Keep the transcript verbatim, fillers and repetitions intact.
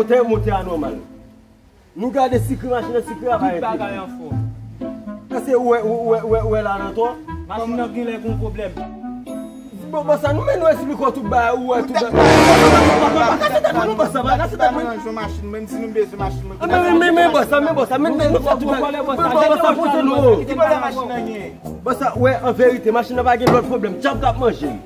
motè, motè a nòmal. Nou gade sikre machin nan, sikre a pa entegre. Tout bagay anfòm. Èske ou wè, ou wè, ou wè, ou wè la nan tò? Machin nan genlè gon pwoblèm. Bon, bon, sa nou, men nou eksplike w tout bagay, ou wè tout bagay. Pa kase tèt mwen non, bòs, pa kase tèt mwen. Mwen, mwen, mwen, bòs, men bòs, men, men nou fè tout bagay. Bòs, bòs, sa pote nou. Bòs, wè, an verite, machin nan pa gen lòt pwoblèm. Djab k ap manje l.